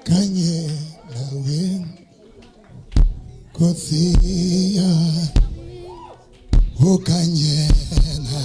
Kanye nawe Nkosi ukanye na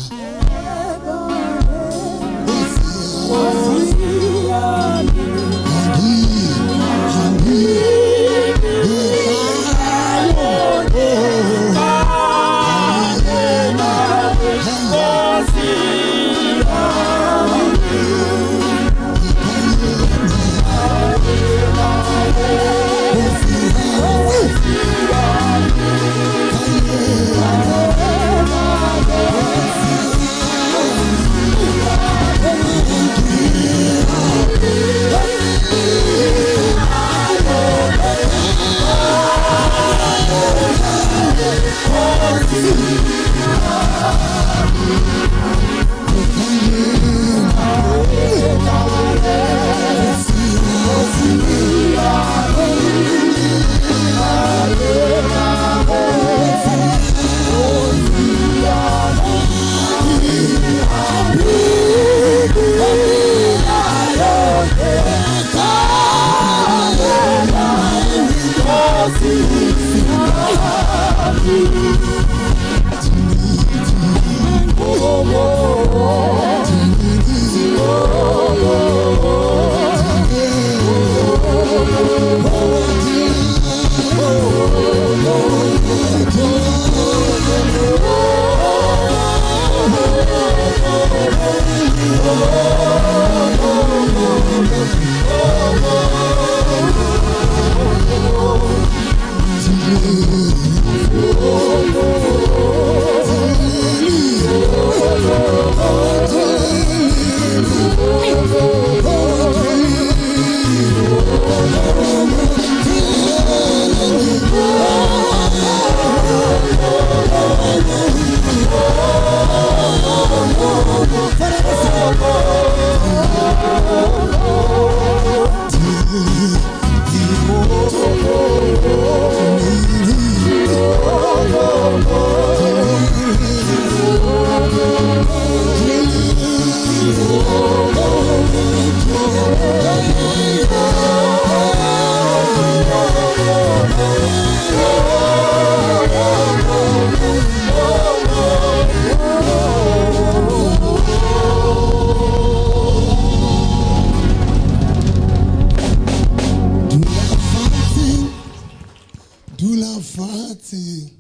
Dula fatshe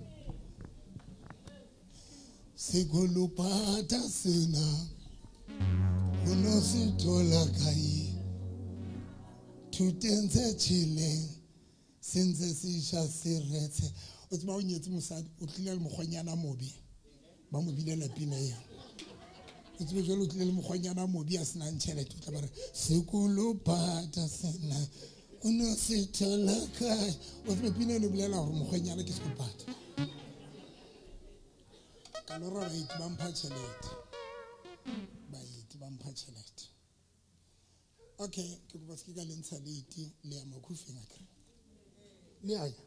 sekolopata sena o no se thola kae thuteng tse tjheleng se ntse se ja seretse. O tseba o nyetse mosadi o tlile le mokgwenyana mobe ba mo binela pina eo. O tsebe jwale o tlile le mokgwenyana mobe a senang tjhelete o tla ba re sekolopata sena o no se thola kae. O tsebe pina eno e bolela hore mokgwenyana ke sekolopata. Ka lora baeti ba mpha tjhelete. Baeti ba mpha tjhelete. Okay, ke kopa se ke ka le ntsha late le ya makufeng akere. Le a ya?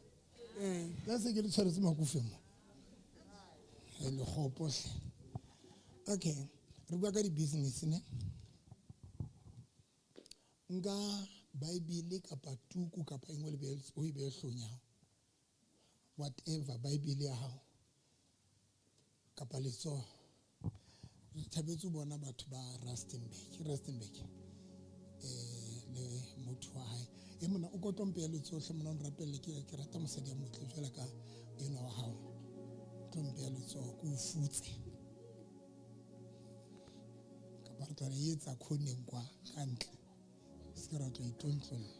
La se ke le tshwaretse makufeng mo. E le kgopo hle. Okay, re bua ka di-business ne. Nka Bible kapa tuku kapa engwe le o e behe hloohong ya hao. Whatever Bible ya hao kapa letsoho. Re thabetse ho bona batho ba Rustenburg, Rustenburg le motho wa hae. E mona o kotlo mpeya letsoho hle mona o nrapelle ke rata mosadi ya motle jwalo ka enwa wa hao. Tlo mpeya letsoho ke o futse. Kapa re tla re etsa khoneng kwa ka ntle. Se ke ra tlo itontlolla.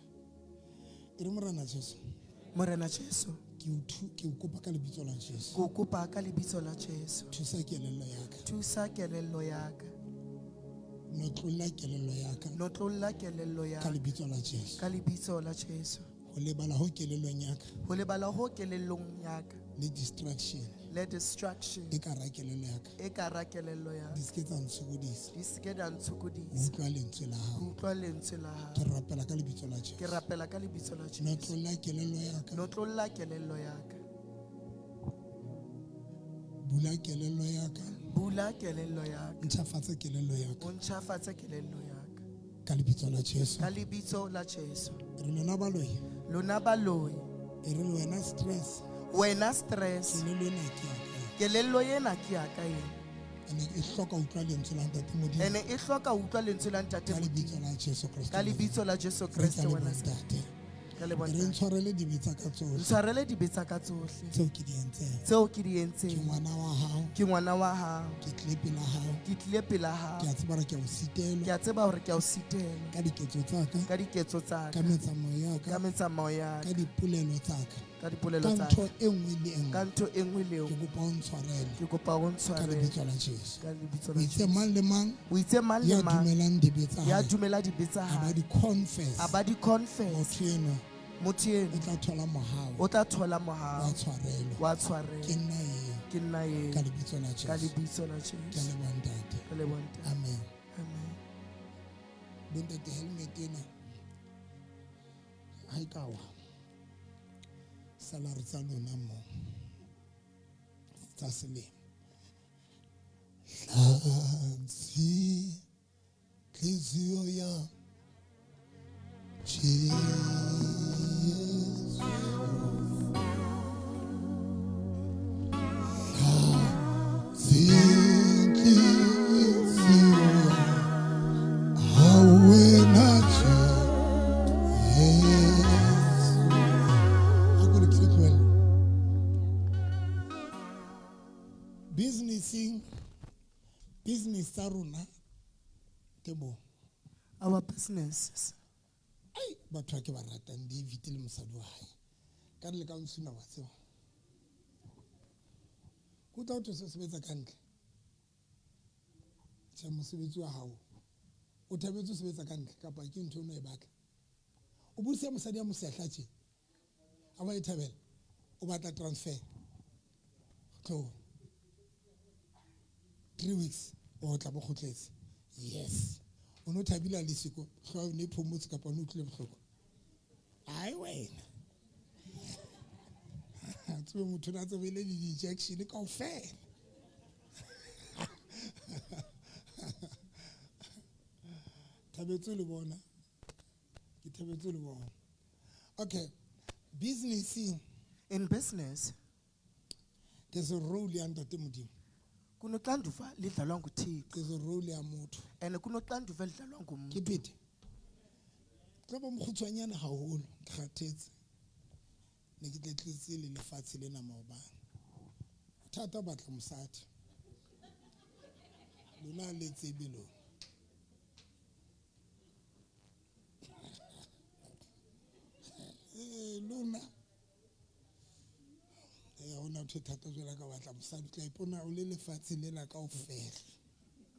E re Morena Jesu. Morena Jesu, Ke o ke o kopa ka lebitso la Jesu. Ke o kopa ka lebitso la Jesu. Thusa kelello ya ka. Thusa kelello ya ka. Notlolla kelello ya ka. Notlolla kelello ya ka lebitso la Jesu. Ka lebitso la Jesu. Ho lebala ho kelellong ya ka. Ho lebala ho kelellong ya ka. Le distraction. Le distraction. E ka ra kelello ya ka. E ka ra kelello ya ka. Di se ke tsa ntshokodisa. Di se ke tsa ntshokodisa. Ho utlwa lentswe la hao. Ho utlwa lentswe la hao. Ke rapela ka lebitso la Jesu. Ke rapela ka lebitso la Jesu. Notlolla kelello ya ka. Notlolla kelello ya ka. Bula kelello ya ka. Bula kelello ya ka. Ntjhafatsa kelello ya ka. O ntjhafatse kelello ya ka. Ka lebitso la Jesu. Ka lebitso la Jesu. Re lona baloi. Lona baloi. E re wena stress. Wena stress. Kelello ena ke ya ka. Kelello ena ke ya ka ena. Ene e hloka utlwa lentswe la Ntate Modimo. Ene e hloka utlwa lentswe la Ntate Ka Modimo. lebitso la Jesu Kreste. Ka lebitso la Jesu Re Kreste tla wa leboha Nazareth. Ntate. Ka leboha Re Ntate. ntshwarele dibe tsa ka tsohle. Ntshwarele dibe tsa ka tsohle. Tseo ke di entseng. Tseo ke di entseng. Ke ngwana wa hao. Ke ngwana wa hao. Ke tlile pela hao. Ke tlile pela hao. Ke a tseba hore ke a o sitelwa. Ke a tseba hore ke a o sitelwa. Ka diketso tsa ka. Ka diketso tsa ka. Ka metsamao ya ka. Ka metsamao ya ka. Ka dipolelo tsa ka. Ka dipolelo Ka tsa ntho ka. e nngwe le e nngwe. Ka ntho e nngwe le e Ke nngwe. kopa o ntshwarele. Ke kopa o Ka ntshwarele. lebitso la Jesu. Ka lebitso O la itse Jesu. mang le mang O itse mang le ya mang dumelang dibe tsa ya hae, dumela dibe tsa a ba hae, di confess, a ba di confess, motho enwa motho eno o tla thola mohau o tla thola mohau wa tshwarelo. wa tshwarelo. Ke nna eo. Ke nna eo. Ka lebitso la Ka Jesu. lebitso la Ke a Jesu. leboha Ntate. Ka leboha Ntate. Amen. Amen. Bontate, helmet ena ha e ka wa salary tsa lona mo tsa selemo. Hlanzi nhliziyo yami Jesu. Hlanzi nhliziyo yami awena Jesu. Akore ke re tlohelle. Businessing, business tsa rona ke bo. Our businesses. Ai, batho ba ke ba ratang David le mosadi wa hae. Ka re le ka ntshuna wa tseba. Ke utlwa ho thwe se sebetsa ka ntle. Tjhe, mosebetsi wa hao. O thabetse ho sebetsa ka ntle kapa ke ntho eno e batla. O buisa mosadi ya mosehla tje. Ha ba e thabela. O batla transfer. Tlo. 3 weeks o tla bo kgutletse. Yes. O no thabile a le siko, hlooho ne phomotse kapa o ne utlwile bohloko. Ai wena. Tsebe motho na tsebele le di-injection kaofela. Thabetse le bona. Ke thabetse le bona. Okay. Businessing. In business. There's a role ya Ntate Modimo. Kunoxanduva lidlalwa nguThixo. There's a role ya motho. And kunoxanduva elidlalwa ngumuntu. Ke phete. Tlo ba mokgutshwanyane haholo, ke kgathetse. Ne ke tletletse le lefatshe lena maobane. Thata batla mosadi. Lona le tsebe lona. Lona. Hona ntho e thata jwalo ka batla mosadi, o tla ipona o le lefatshe lena kaofela.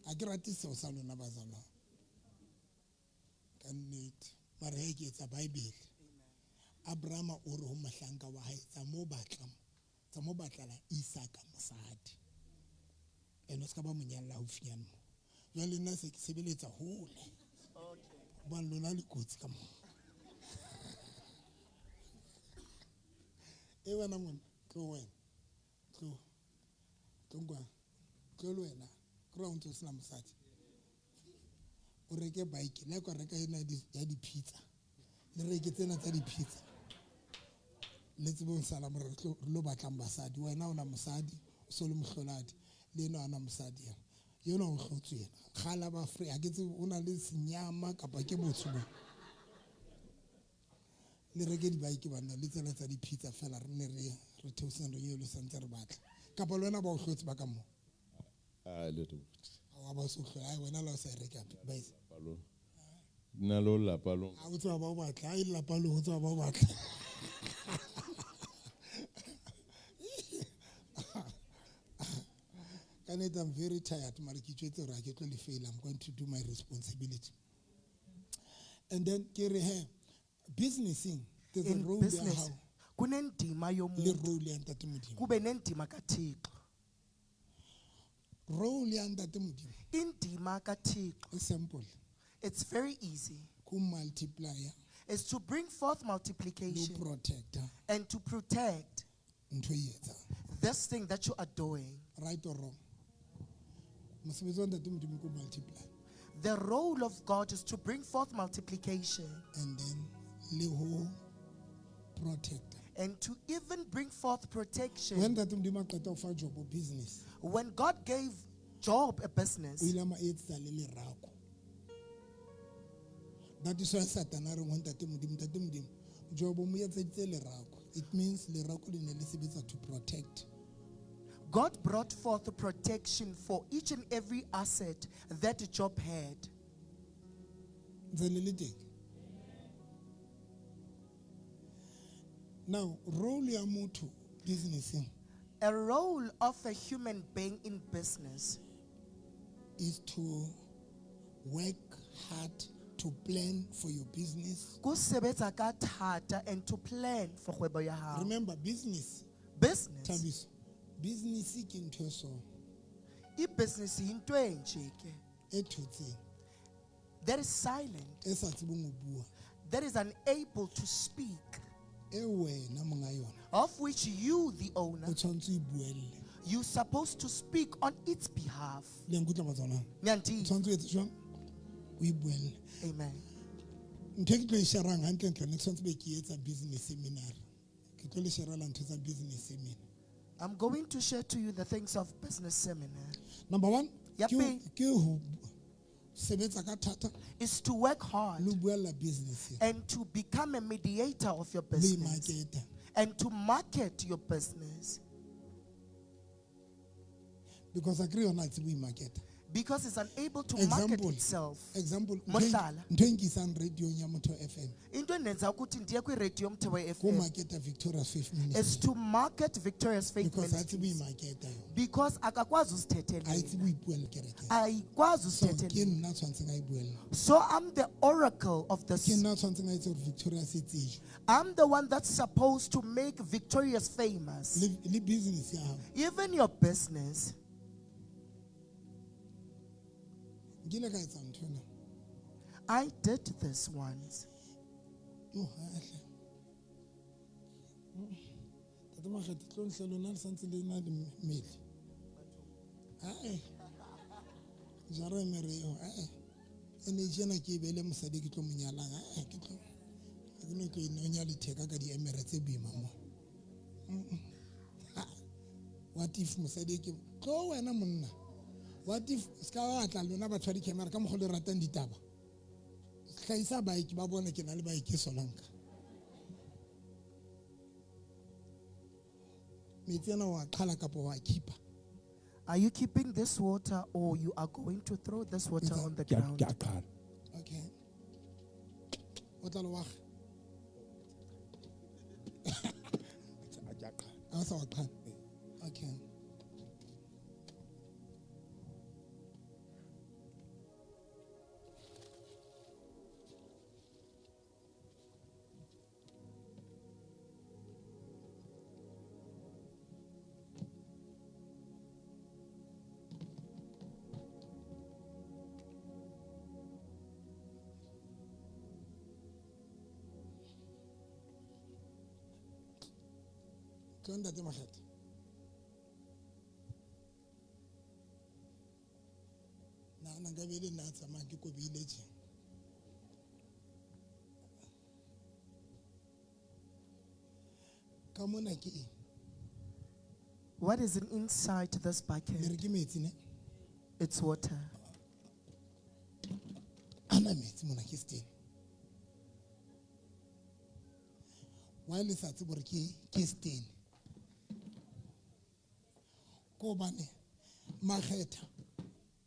Ha ke rate seo sa lona bazalwane. Ka nnete. Mara he ke etsa Bible. Abrahama o re ho mohlanka wa hae, tsa mo batla, tsa mo batlela Isaka mosadi. Ene o ska ba monyalla haufinyane mo. Jwale nna se ke sebeletsa hole. Hobane lona le kotsi ka mo. E wena mona, tlo wena. Tlo. Tlo nkwana. Tlo le wena. Ke re o ntso sena mosadi. O reke bike, le ka reka ena ya di-pizza. Le reke tsena tsa di-pizza. Le tsebe ho sala mora, re lo batlang basadi. Wena o na mosadi, o so le mohloladi. Le ena o na mosadi yena. Yena o hlotswe yena. Kgala ba free, ha ke tsebe o na le senyama kapa ke botsho bo. Le reke di-bike banna, le tsena tsa di-pizza fela re ne re theoseng re nyolosang ntse re batla. Kapa le wena ba o hlotse ba ka mo? Ah, le re. Wa ba so hlola, ai wena la o sa e reka bike. Nna le lelapa lo. Ha o tseba ba o batla, ha e lelapa lo, o tseba ba o batla. Ka nnete I'm very tired mara ke itjwetse hore ha ke tlo le fail. I'm going to do my responsibility. And then ke re he businessing there's a In role ya business hao kunendima le yomuntu role ya ntate Modimo. kube nendima kaThixo. Role ya ntate Modimo Indima kaThixo, e simple. it's very easy. Ku multiplier It's to bring forth le multiplication protector and to protect ntho e etsang. this thing that you are doing. Right or wrong. Mosebetsi wa ntate Modimo ke ho multiply The role of God is to bring forth multiplication and then le ho protect. and to even bring forth When protection. ntate Modimo a qeta ho fa Jobo business, When God gave Job a o business, ile a mo etsetsa le lerako. That is why Satan a reng ho ntate Modimo, ntate Modimo, Jobo mo etseditse lerako. It means lerako le ne le sebetsa to protect. God brought forth protection for each and every asset that Job had. Ntse le le teng? Now, role ya motho businessing A role of a human being in business is to work hard to plan for your business. kusebetsa ka thata and to plan for kgwebo ya hao. Remember, business, Business, Thabiso, business ke ntho e so i-business yinto enje ke e thotseng, that is silent, e sa tsebeng ho bua, that is unable to speak, e wena monga yona of which you, the owner, o tshwanetse o e buelle. you're supposed to speak on its behalf. Le nkutlwa batswana? O Nyanti. tshwanetse o etse jwang? O e buelle. Amen. Ntho e ke tlo e sharang hantlentle ne ke tshwanetse be ke etsa business seminar. Ke tlo le sharela ntho tsa business seminar. I'm going to share to you the things of business seminar. Number one, Ya ke ho- pele. ke ho sebetsa ka thata Is to work hard le ho buella business and to become a mediator of your le e business market-a. and to market your business Because akere yona ha e tsebe ho i-market-a. because it's unable to market Example, itself. example, ntho e- Mohlala. ntho e nkisang radio-ong ya Motho FM Into endenza ukuthi ndiye kwiradio yomthetho ko FM market-a Victoria's Faith is Ministry to market Victoria's Faith because ha tsebe ho Ministries i-market-a yona. because akakwazi Ha e uzithethelela. tsebe ho ipuella kerekeng. Ayikwazi So ke uzithethelela. nna tshwantseng a e buella. So I'm the oracle of Ke this. nna tshwantseng a etse hore Victoria se tsejwe. I'm the one that's supposed to make Victorious famous. Le business ya hao. Even your business. Nkile ka etsa ntho ena. I did this once. Yo, ha hle. Ntate Makgethe, tlo nhle lona le santse le na le mmele. Ae. Jara mere eo, ae. Energy ena ke e beile mosadi ke tlo mo nyalang, ae, ke tlo. Ha ke no tlo inonya letheka ka diemere tse boima mo. Ha. What if mosadi ke tlo wena monna? What if ska wa tla lona batho ba di-camera ka mokgwa o le ratang ditaba? Hlahisa baeki ba bone ke na le baeki Solanka. Metsi ana wa qhala kapa wa keepa. Are you keeping this water or you are going to throw this water on the Ke a ground? ke a qhala. Okay. O tla lo wa Ke a qhala. ha o sa wa qhala. Okay. Tlo ntate Makgethe. Nahana nka be le nna a tsamayang ke kobile tje. Ka mona ke eng? What is inside this Le re bucket? ke metsi ne? It's water. Ana metsi mona ke setene. Why le sa tsebe hore ke setene? Ke hobane Makgetha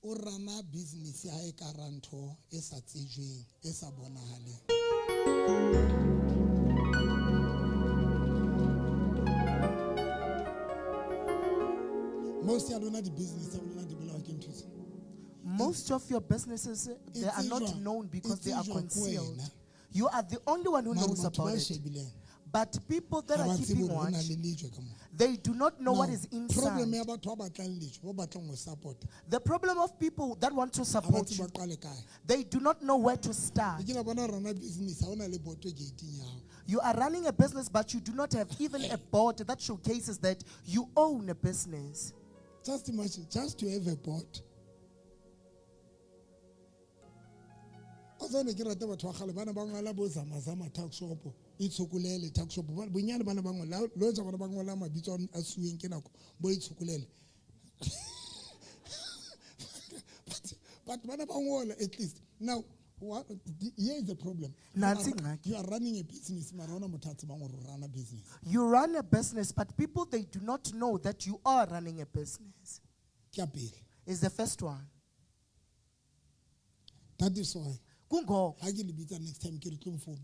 o rana business ya hae ka hara ntho e sa tsejweng, e sa bonahaleng. Most ya lona di-business tsa lona di bolawa ke ntho tse. Most of your businesses, they are not tsejwa- known because e they are tsejwa ke concealed. wena. You are the only one who Mara knows batho ba about it. shebileng But people that ha are ba tsebe keeping hore ho na watch, le lejwe ka moo. they do not know what Now, is problem inside. ya batho ba batlang lejwe ba batlang ho support The problem of people that want to ha ba support tsebe you, ba qale kae. they do not know where to start. Ke la bona rana business ha ona le boto gate-ing ya hao. You are running a business, but you do not have even a board that showcases that you own a business. Just imagine, just to have a board. O tsane ke rata batho ba kgale ba ne ba ngola bo zamazama tuck shop, itshokolele tuck shop. Bonyane ba ne ba ngola, le hoja ba ne ba ngola mabitso a suweng ke nako, bo itshokolele. But ba ne ba ngola at least. Now, here is the problem. Nansi ingxaki. You are running a business, mara hona motho a tsebang hore o run a business. You run a business, but people, they do not know that you are running a business. Ke ya pele. Is the first one. That is why Kungoko, ha ke le bitsa next time ke re tlong for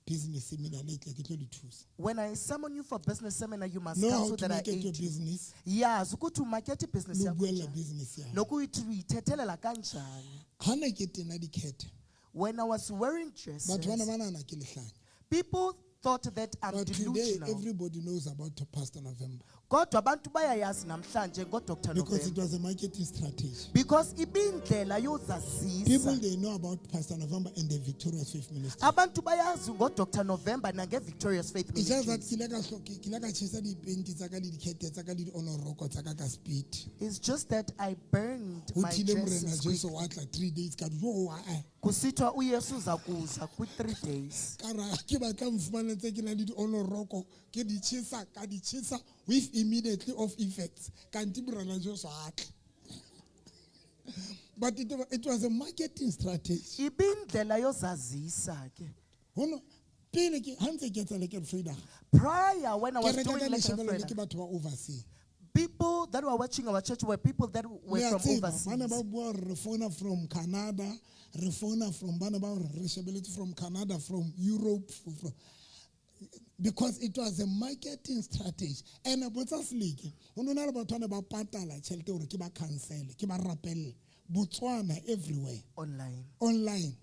business seminar le tle ke tlo le thusa. when I summon you for business seminar, you must Know come how so to that I market your aid you. business. Yazi ukuthi umakethe ibhizinisi Le yakho buella njani. business ya hao. Nokuthi uyithethelela kanjani. Ha ne ke tena dikhethe, When I was wearing dresses, batho ba ne ba nahana ke lehlanya. people thought that I'm But today delusional. everybody knows about Pastor November Kodwa abantu bayayazi namhlanje ngoDr because it November. was a marketing strategy. Because ibindlela People, yozazisa. they know about Pastor November and the Victorious Faith Ministry. Abantu bayazi ngoDr November nange-Victorious Faith It's just that Ministries. ke ile ka ke ile ka tjhesa dipenti tsa ka le dikhethe tsa ka le di-honoroko tsa ka speed. It's just that I burned Ho my thile Morena dresses Jesu quickly. wa tla 3 days ka re, "Jo, wa, eh." Kusithiwa uYesu uza kuza kwi-3 days. Ka ra ke batla mfumane tse ke na le di-honoroko ke di tjhesa, ka di tjhesa with immediately of effects. Kanti Morena Jesu ha tle. But it was a marketing strategy. Ibindlela yozazisa ke. Hono pele ke ha ntse ke etsa Lekker Vrydag, Prior, when I was kereke doing ka Lekker leshebello le Vrydag, ke batho ba overseas. people that were watching our church were people that were Le a from tseba, ba ne ba overseas. bua hore re founa from Canada, re founa from bana ba hore re shebeletse from Canada, from Europe, from, because it was a marketing strategy. And botsa Seleke, ho no na le batho ba ne ba patala tjhelete hore ke ba cancel, ke ba rapelle. Botswana everywhere. Online. Online.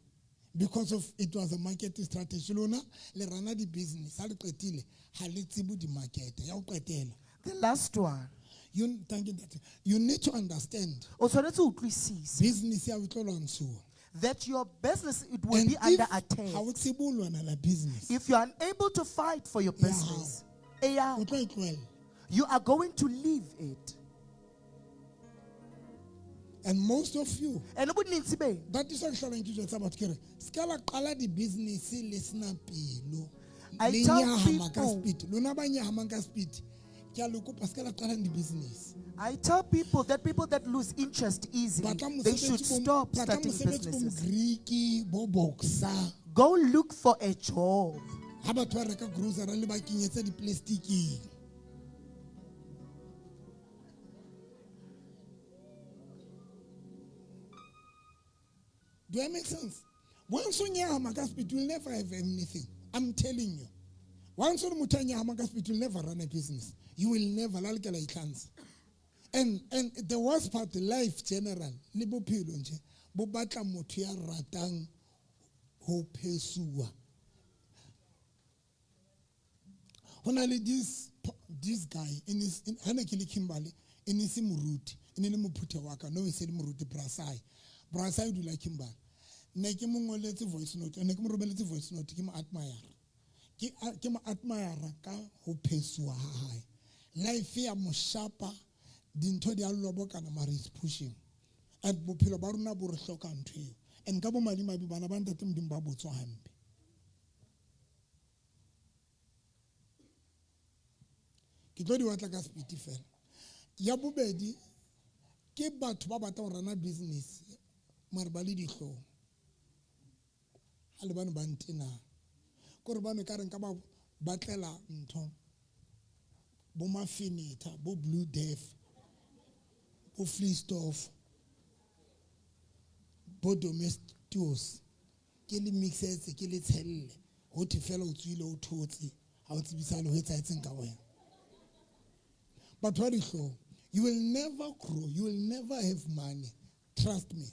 Because of it was a marketing strategy. Lona le rana di business, ha le qetile, ha le tsebe di market. Ya ho qetela. The last one. You, thank you, Ntate. You need to understand O tshwanetse ho utlwisisa business ya ho tlo lwantshuwa. that your business, it will And be under if attack. ha o tsebe ho lwanela business, If you are unable to fight for your Ya business, eya, o tlo e tlohella. you are going to leave it. And most of you, And ubunintsi benu, that is why ke hlolang ke jwetsa batho ke re, se ka la qala di-business le sena pelo. I Le tell nyahama ka people- speed. Lona ba nyahamang ka speed, ke a le kopa, se ka la qalang di-business. I tell people that people that lose interest easily, Batla they should mosebetsi bo- stop batla starting mosebetsi bo businesses. Mogriki, bo boxer. Go look for a job. Ha batho ba reka grocery le ba kenyetsa di-plastic-eng. Do I make sense? Once o nyahama ka speed, you'll never have anything. I'm telling you. Once o le motho a nyahama ka speed, you'll never run a business. You will never, la lokela itlhantsha. And the worst part, life general, le bophelo nje, bo batla motho ya ratang ho phesuwa. Ho na le this guy, in his, in, ha ne ke le Kimberley, e ne se moruti, e ne le mophuthe wa ka, no e se le moruti, Brasai. Brasai o dula Kimberley. Ne ke mo ngoletse voice note, ne ke mo romelletse voice note, ke mo admire. Ke mo admire ka ho phesuwa ha hae. Life ya mo shapa, dintho di a lobokana, mara is pushing. And bophelo ba rona bo re hloka ntho eo. And ka bomadimabe bana ba ntate Modimo ba botswa hampe. Ke tlo di batla ka speed fela. Ya bobedi, ke batho ba batlang ho rana business, mare ba le dihlong. Ha le bane ba ntena. Kore bane ka re nka ba batlela ntho. Bo Mafinita, bo Blue Death, bo Fleestoff, bo Domestos. Ke le mixetse, ke le tshelle. Ho thwe fela o tswile, o thotse, ha o tsebisale ho etsahetseng ka wena. Batho ba dihlong. You will never grow. You will never have money. Trust me.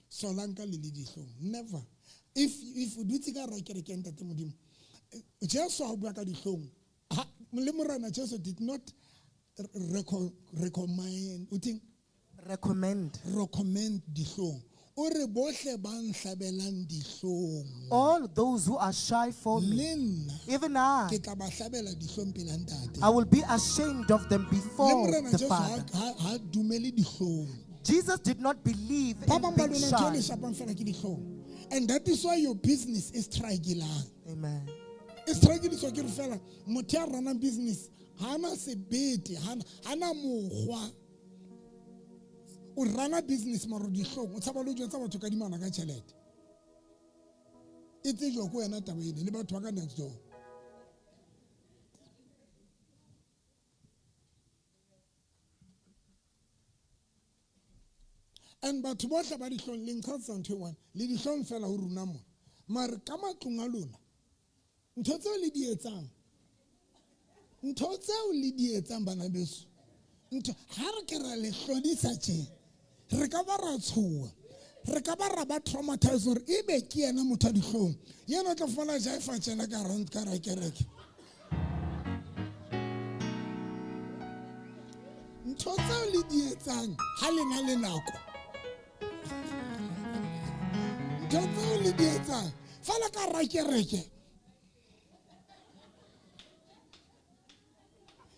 Solanka le le dihlong. Never. If o dutse ka hara kereke ya Ntate Modimo, Jesu ha o bua ka dihlong, le Morena Jesu did not recommend, o theng? Recommend. Recommend dihlong. O re bohle ba nhlabelang dihlong. All those who are shy for me, Le nna even I, ke tla ba hlabela dihlong pela Ntate. I will be ashamed of them Le before Morena the Jesu Father. ha dumele dihlong. Jesus did not believe Ba in bang ba being lona ntho e le shy. shapang fela ke dihlong. And that is why your business is struggling. Amen. E struggliswa ke re fela motho ya runang business ha ana sebete, ha ana mokgwa. O runa business mara o dihlong, o tshaba le ho jwetsa batho ka dimana ka tjhelete. E tsejwa ke wena taba ena le batho ba ka next door. And batho bohle ba dihlong le nqhatsa ntho e one, le dihlong fela ho rona mona. Mare ka matlong a lona, ntho tseo le di etsang, ntho tseo le di etsang bana beso, ntho ha re ke ra le hlodisa tje, re ka ba ra tshoha, re ka ba ra ba traumatized hore ebe ke yena motho a dihlong. Yena o tla fumana jaifa tjena ka hara ka hara kereke. Ntho tseo le di etsang ha le na le nako. Ntho tseo le di etsang fela ka hara kereke.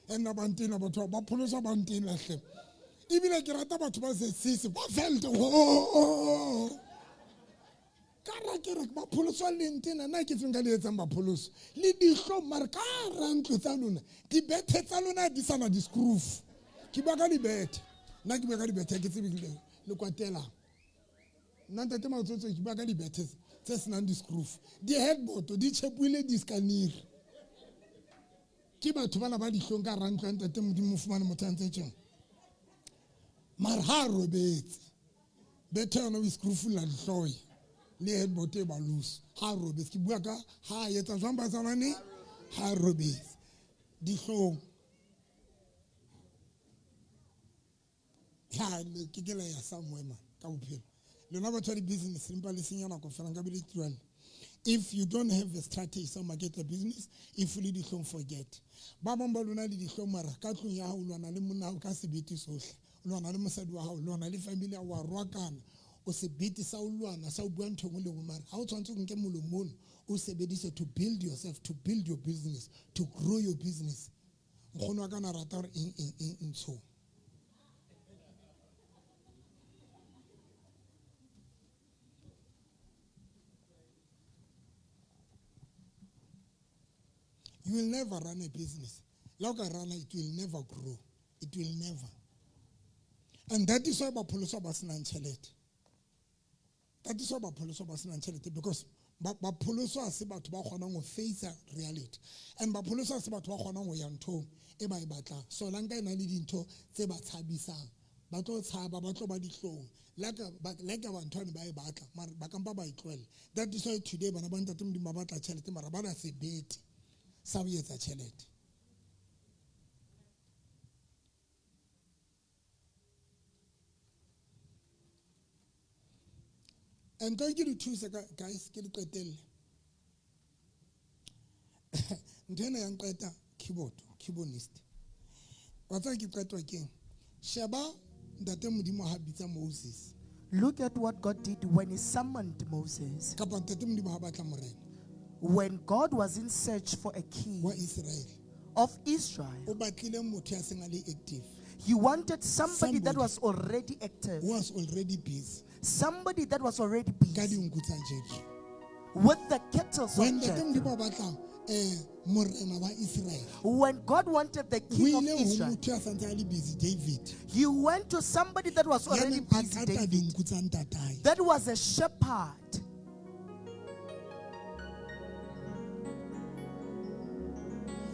Nna ba ntena batho ba pholosa ba ntena hle. Ebile ke rata batho ba sesisi ba felt ho. Ka hara kereke ba pholoswa le ntena, nna ke feng ka le etsang ba pholoso. Le dihlong mare ka hara ntlo tsa lona, dibethe tsa lona di sana di-screw. Ke bua ka dibethe. Nna ke bua ka dibethe, ke tsebe le kwatelang. Nna ntate Matsotso ke bua ka dibethe tse senang di-screw. Di-headboard di tjhepuile di-scanner. Ke batho bana ba dihlong ka hara ntlo ya ntate Modimo, o fumane motho a ntse tjena. Mara ha a robetse, bethe yona o e screw-fulla dihlooho le headboard e ba loose. Ha a robetse, ke bua ka ha a etsa jwang ba tsamane? Ha a robetse. Dihlong. Ya, le ke ke la ya somewhere man, ka bophelo. Lona batho ba di-business, le mpa le senya nako fela, nka be le tlohelle. If you don't have a strategy sa market a business, if le dihlong, forget. Ba bang ba lona le dihlong mara ka tlung ya hao, o lwana le monna hao ka sebete sohle. O lwana le mosadi wa hao, o lwana le family ya hao, wa rwakana. O sebete sa o lwana, sa o bua ntho e nngwe le nngwe, mara ha o tshwanetse o nke molomo ono, o sebedise to build yourself, to build your business, to grow your business. Nkgono wa ka na rata hore eng, eng, eng, ntshong. You will never run a business. La o ka run, it will never grow. It will never. And that is why ba pholoswa ba senang tjhelete. That is why ba pholoswa ba senang tjhelete, because ba pholoswa ha se batho ba kgonang ho face reality. And ba pholoswa ha se batho ba kgonang ho ya nthong e ba e batlang. So la nka e na le dintho tse ba tshabisang. Ba tlo tshaba, ba tlo ba dihlong. Like ba ntho ba e batla, mara ba kampa ba e tlohella. That is why today bana ba ntate Modimo ba batla tjhelete, mara ba na sebete sa ho etsa tjhelete. And tlo ke le thuse ka, guys, ke le qetelle. Ntho ena ya nqeta keyboard, keyboardist. Wa tseba ke qetwa keng? Sheba ntate Modimo ha bitsa Moses. Look at what God did when he summoned Moses. Kapa ntate Modimo ha batla morena. When God was in search for a king wa Israel. of Israel, O batlile motho ya seng a le active. He wanted somebody that Somebody was already active. Who was already busy. Somebody that was already Ka busy. dinku tsa Jethro. With the cattle of When ntate Jethro. Modimo a batla, morena wa Israel. When God wanted the king O of ile ho Israel, motho ya santse a le busy, David. he went to somebody that was Ya already neng a busy, kata David. dinku tsa ntatae. That was a shepherd.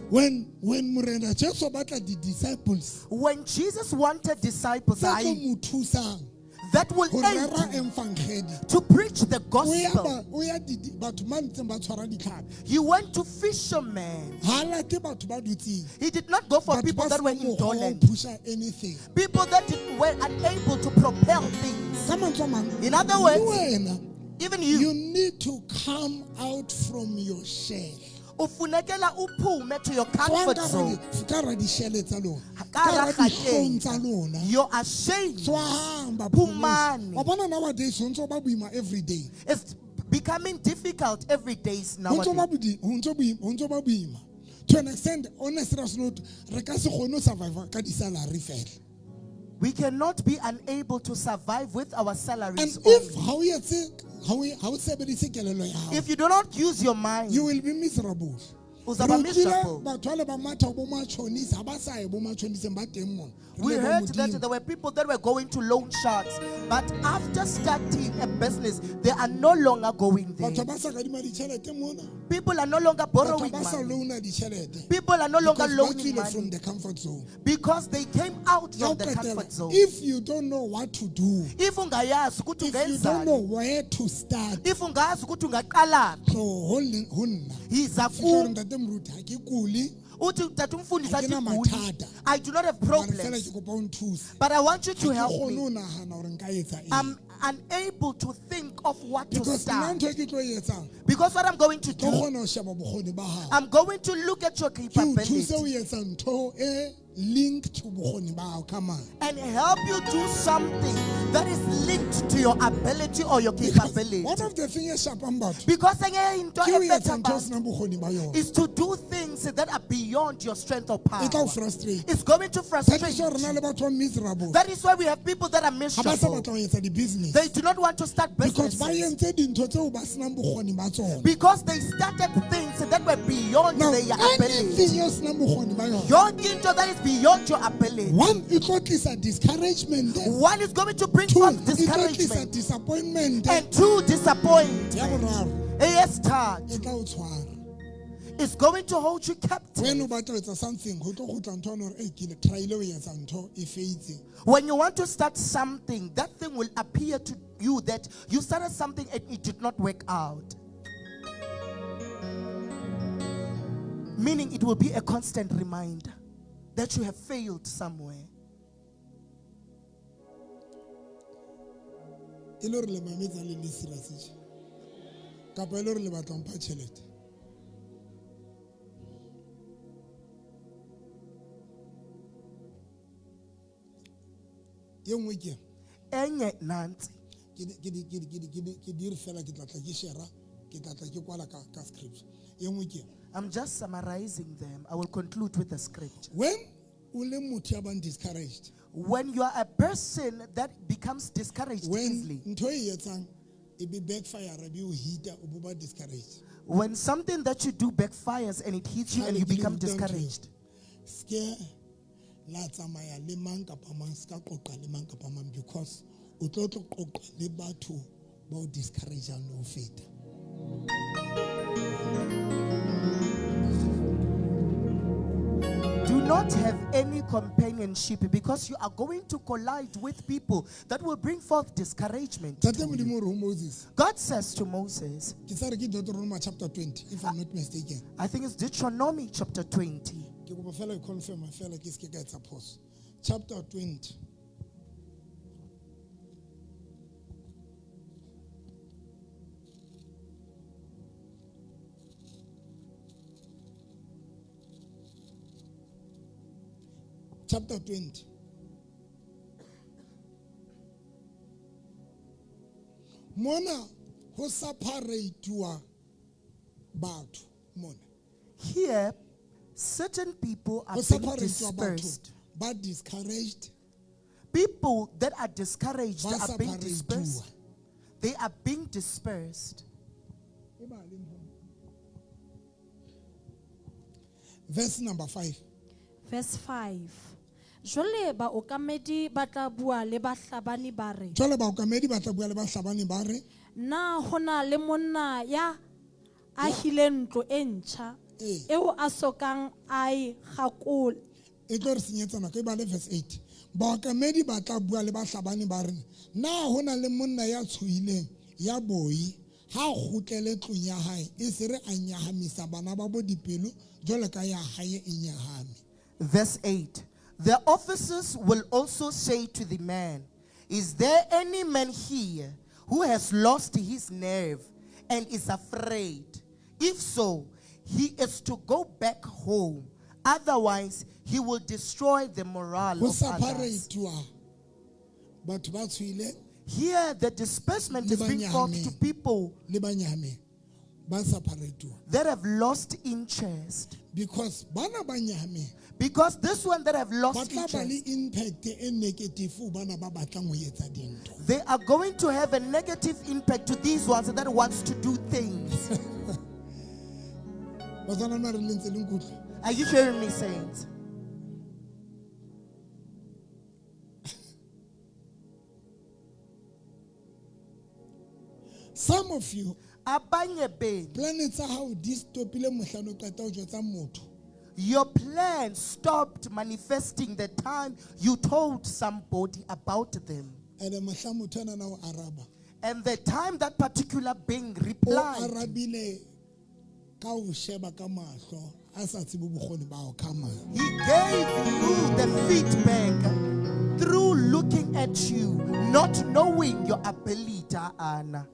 When Morena Jesu batla di disciples, When Jesus wanted disciples, tse tlo mo thusang, That will Ho aid rera you evangeli. to preach the O ya gospel. ba- o ya batho ba ntseng ba tshwara ditlhapi. He went to fishermen. Ha a late batho ba dutseng. He did not go for Batho people ba that were senang mokgwa wa ho indolent, pusha anything. people that were unable to propel things. Ka mantswe a mang, In other words, le wena, even you, you need to come out from your shell. ufunekela uphume to your Tswang comfort ka hara zone. ka hara dishele tsa lona. Ka Ka hara hara dihlong tsa lona. You're ashamed. Tswang, Phumani. Wa bona nowadays ho ntso ba boima every day. It's becoming difficult every day Ho ntso ba nowadays. ho ntso ba boima. To an extent, on a serious note, re ka se kgone ho survive ka di-salary fela. We cannot be unable to survive with our salaries. And if only. ha o etse, ha o sebedise kelello ya hao, If you do not use your mind, you will be miserable. Uzaba Re utlwile miserable. batho bale ba matha bo matjhonisa, ha ba sa ye bo matjhoniseng ba teng mona. Re We leboha heard that Modimo. there were people that were going to loan sharks, but after starting a business, they are no longer going there. Batho ba sa kadima ditjhelete mona. People are no longer Batho borrowing ba sa money. loana ditjhelete. People are no longer Because ba loaning tswile from money the comfort zone. because they came out Ya ho from the qetela, comfort zone. If you don't know what to do, If ungayazi ukuthi if you don't know ungenzani, where to start, if ungazi ukuthi ungaqalaphi, tloho ho nna. yiza Ke tlo re kum. ntate Moruti, ha ke kule, Uthi tata umfundisi Ha ke na athi guli. mathata. I do not have mara fela problems, ke kopa o nthuse. but I want you to Ha ke help kgone me. ho nahana hore nka etsa eng. I'm unable to think of what to Because nna start. ntho e ke tlo e etsang, Because what I'm going to tlo do, kgona ho sheba bokgoni ba hao. I'm going to look at your Ke o thuse capability ho etsa ntho e linked to bokgoni ba hao. Come on. and help you do something that is linked to your ability or your Because capability. one of the thing e shapang batho Because enye into ke ho ebetha etsa ntho o abantu senang bokgoni ba yona. is to do things that are beyond your strength or power. E tla o frustrate. It's going to That frustrate is why re na you. le batho ba miserable. That is why we have people that are Ha ba sa miserable. batla ho etsa di-business. They do not want to start Because ba businesses. entse dintho tseo ba senang bokgoni ba tsona. Because they started things that were beyond Now, their ability. anything eo senang bokgoni ba yona, Your into that is beyond your ability. one, e tlo tlisa discouragement. One is going to bring Two, forth e tlo tlisa discouragement. disappointment. And two, disappointment. Ya boraro, Eyesithathu e tla o tshwara. is going to hold you captive. When o batla ho etsa something, ho tlo kgutla ntho yane hore, "Ei, ke le try-ile ho etsa ntho, e failed." When you want to start something, that thing will appear to you that you started something and it did not work out. Meaning it will be a constant reminder that you have failed somewhere. E le hore le mametse ha le le serious tje? Kapa e le hore le batla ho mpha tjhelete? E nngwe ke ena. Enye nantsi. Ke di re fela ke tla tla ke share-a, ke tla tla ke kwala ka script. E nngwe ke ena. I'm just summarizing them. I will conclude with the scripture. When o le motho ya bang discouraged, When you are a person that becomes discouraged when easily, ntho e etsang e be backfire, e be o hit-a, o bo ba discouraged. when something that you do backfires and it hits you and you Kgale ke le become rutang ntho eo. discouraged, Ske la tsamaya le mang kapa mang, ska qoqa le mang kapa mang, because o tlo tlo qoqa le batho ba o discourage-ang le ho feta. Do not have any companionship, because you are going to collide with people that will bring forth discouragement. Ntate Modimo o re ho Moses, God says to Moses, ke sa re ke Deuteronomy chapter 20, if I'm not mistaken. I think it's Deuteronomy chapter 20. Ke kopa fela ke confirm fela ke se ke ka etsa phoso. Chapter 20. Chapter 20. Mona ho separate-uwa batho mona. Here, certain people are Ho being separate-uwa batho dispersed. ba discouraged, People that are discouraged ba are being separate-uwa. dispersed. They are being dispersed. Verse number 5. Verse 5. Jwale baokamedi ba tla bua le bahlabani ba re, Jwale baokamedi ba tla bua le bahlabani ba re, na ho na le monna ya ahileng ntlo e ntjha Ee. eo a sokang a e kgakola? E tlo re senyetsa nako, e bale verse 8. Baokamedi ba tla bua le bahlabani ba re, Na ho na le monna ya tshohileng, ya boi? Ha a kgutlele tlung ya hae, esere a nyahamisa bana babo dipelo jwalo ka ya hae e nyahame. Verse 8 The officers will also say to the man, Is there any man here who has lost his nerve and is afraid? If so, he is to go back home. Otherwise, he will destroy the morale Ho of others. separate-wa batho ba tshohileng Here, the disbursement Le is being forth to ba nyahameng. people le ba nyahameng. Ba separate-wa. that have lost interest. Because bana ba nyahameng Because this one that have ba lost tla ba le interest, impact e negative ho bana ba batlang ho etsa dintho. they are going to have a negative impact to these ones that wants to do things. Batswana mare le ntse le nkutlwa? Are you hearing me, saints? Some of you Abanye benu, plan tsa hao di stopile mohlang o qeta ho jwetsa motho. your plan stopped manifesting the time you told somebody about them. Ene mohlang motho ena na o araba. And the time that particular being O replied, arabile ka ho sheba ka mahlo a sa tsebe bokgoni ba hao, come on. he gave you the feedback through looking at you, not knowing your ability, Anna.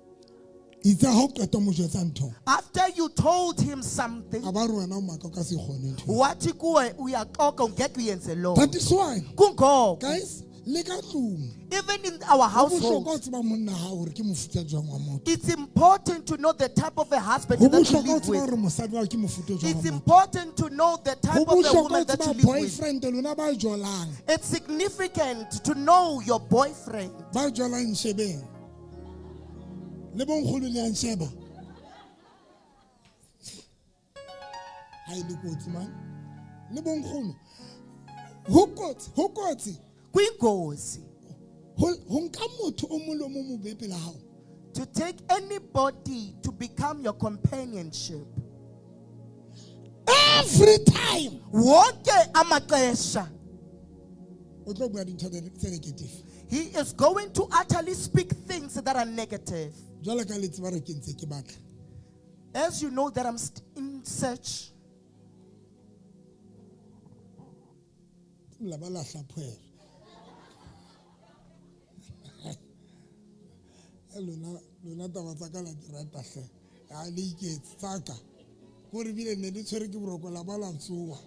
Itse ha o qeta ho mo jwetsa ntho, After you told him something, a ba re wena o maka o ka se kgone ntho. wathi kuwe uyaxoka ungeke uyenze loo That is why, Kungoko, guys, le ka tlung, even in our ho bohlokwa ho household, tseba monna hao hore ke mofuta jwang wa motho. it's important to know the type of a husband Ho that you bohlokwa ho live tseba with. hore mosadi wa hao ke mofuta o jwang It's wa motho. important to know the Ho type of a bohlokwa ho woman that you tseba live with. boyfriend lona ba jolang. It's significant to know your boyfriend. Ba jolang shebeng. Le bonkgono le a nsheba. Ha e le kotsi man. Le bonkgono. Ho kotsi, ho kotsi. Kwingozi Ho nka motho o mong le o mong mobe pela hao. to take anybody to become your companionship. Every time Wonke amaxesha, o tlo bua dintho tse negative. he is going to utterly speak things that are negative. Jwalo ka le tseba re ke ntse ke batla. As you know that I'm in search, La ba la hlaphohela. Eh, lona lona taba tsa ka la di rata hle. Ha le iketse tsa ka. Kore bile ne le tshwere ke boroko la ba la tsoha.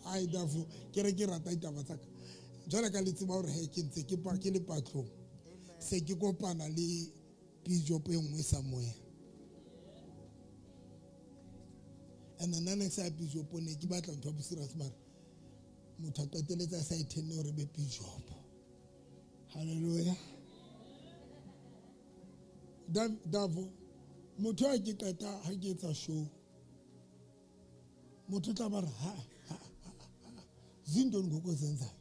Ai dafo ke re ke rata ditaba tsa ka. Jwale ka le tseba hore he ke ntse ke ke le patlong. Se ke kopana le bishop e nngwe somewhere. And then nna ne ke sa ya bishop ne ke batla ntho ya bo serious mara motho a qeteletse a sa e thenne hore e be bishop. Hallelujah. Davo, motho ha ke qeta ha ke etsa show, motho o tla ba re, ha, ha, ha, ha, zintoni ngoku ozenzayo?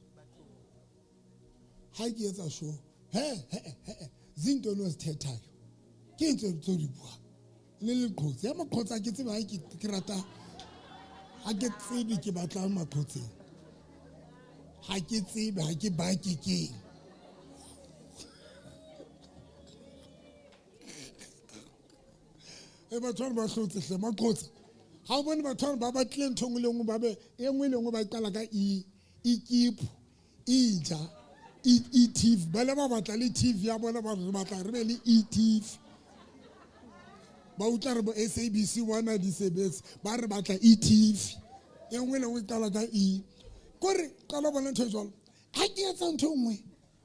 Ha ke etsa show, he, he, he, he, zintoni ozithethayo? Ke eng tse o di buang? Le leqhotse, ya maqhotse ha ke tsebe ha ke rata, ha ke tsebe ke batlang maqhotseng. Ha ke tsebe, ha ke bake keng. E batho bana ba hlotse hle, maqhotsa. Ha o bone batho bana ba batlile ntho e nngwe le nngwe, ba be, e nngwe le nngwe ba e qala ka E, E keep, E ja, E, E TV. Ba le ba batla le TV ya bona, ba re batla re be le E TV. Ba utlwa re bo SABC 1 di sebetse, ba re batla E TV. E nngwe le nngwe e qala ka E. Kore qala bona ntho e jwalo. Ha ke etsa ntho e nngwe,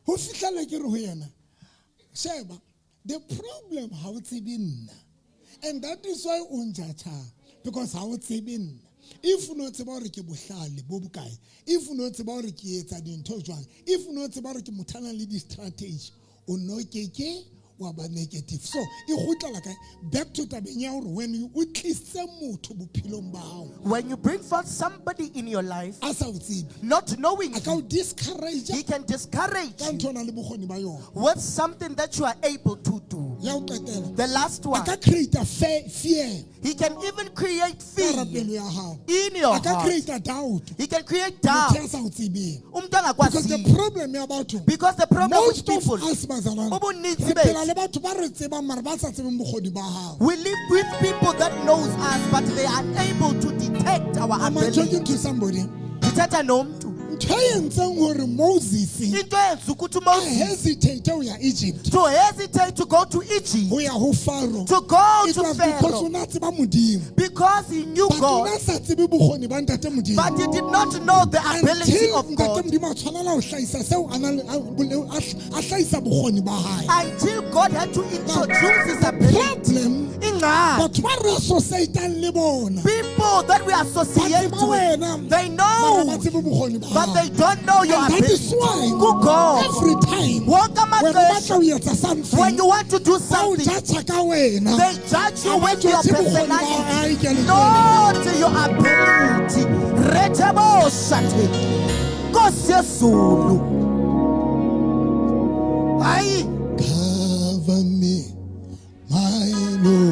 ho fihlela ke re ho yena, sheba, the problem ha o tsebe nna. And that is why o njatjhang, because ha o tsebe nna. If o no tseba hore ke bohlale bo bokae, if o no tseba hore ke etsa dintho jwang, if o no tseba hore ke motho a nang le di-strategy, o no keke Wa ba negative. So e kgutlela kae? Back to tabeng ya hore when you o tlise motho bophelong ba hao When you bring forth somebody in your life, a sa o tsebe, not knowing a ka o you, discourage he can discourage ka you ntho o nang le bokgoni ba yona. with something that you are able to do. Ya ho qetela, The last a one, ka create fear he can even create ka hara fear pelo ya hao. in your A ka heart. create doubt He can create motho doubt. ya sa o tsebeng. Umntu Because the angakwaziyo. problem ya batho, Because the problem with most of people, us bazalwane, ubunintsi re phela bethu, le batho ba re tsebang mara ba sa tsebeng bokgoni ba hao. we live with people that knows us, but they are unable to detect our Am I talking ability. to somebody? Ndithetha nomntu. Ntho e entseng hore Moses Into eyenza ukuthi a uMoses hesitate ho ya Egypt, to hesitate to go to Egypt, ho ya ho Pharaoh, to go it to was because o Pharaoh, na tseba Modimo. because he knew But o God, na sa tsebe bokgoni ba Ntate Modimo. but he did not know the ability Until of Ntate God. Modimo a tshwanela ho hlahisa seo a nang le- a a a hlahisa bokgoni ba hae. Until God had to introduce his ability. Problem, Ingxaki. batho ba re associatang le bona, People that we ba associate tseba wena, with, they mara know, ba tsebe bokgoni ba but hao. they don't know your And that is ability. why Ku-God. every time Wonke when o amaxesha, batla ho etsa something, when you want to do ba o something, judge ka wena. they judge you Ha ba with your judge bokgoni ba hao. Ai, personality, ke a le jwetsa. not your ability. Reteboshate. Nkosi yezulu. Hayi, Cover me, my Lord.